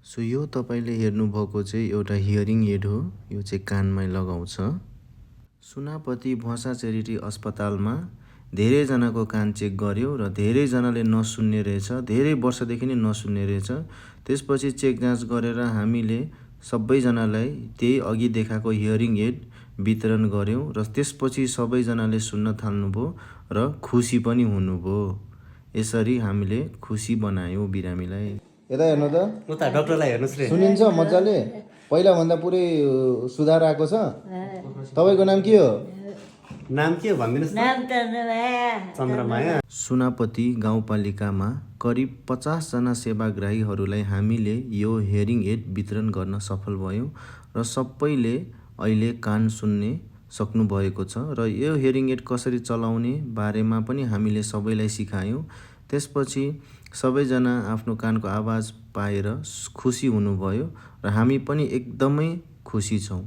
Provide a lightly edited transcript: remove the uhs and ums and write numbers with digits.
So यो तपाईँले हेर्नुभएको चाहिँ एउटा हियरिङ एड हो। यो चाहिँ कानमा लगाउँछ। सुनापति भोसा चेरिटी अस्पतालमा धेरैजनाको कान चेक गर्यो र धेरैजनाले नसुन्ने रहेछ, धेरै वर्षदेखि नै नसुन्ने रहेछ। त्यसपछि चेक जाँच गरेर हामीले सबैजनालाई त्यही अघि देखाएको हियरिङ एड वितरण गऱ्यौँ र त्यसपछि सबैजनाले सुन्न थाल्नुभयो र खुसी पनि हुनुभयो। यसरी हामीले खुसी बनायौँ बिरामीलाई। यता हेर्नु त, उता डाक्टरलाई हेर्नुस् रे। सुनिन्छ मजाले, पहिलाभन्दा पुरै सुधार आएको छ। तपाईँको नाम के हो? नाम के हो भनिदिनुहोस् त। चन्द्रमाया। सुनापति गाउँपालिकामा करिब 50 जना सेवाग्राहीहरूलाई हामीले यो हियरिङ एड वितरण गर्न सफल भयौँ र सबैले अहिले कान सुन्ने सक्नुभएको छ र यो हियरिङ एड कसरी चलाउने बारेमा पनि हामीले सबैलाई सिकायौँ। त्यसपछि सबैजना आफ्नो कानको आवाज पाएर खुसी हुनुभयो र हामी पनि एकदमै खुसी छौँ।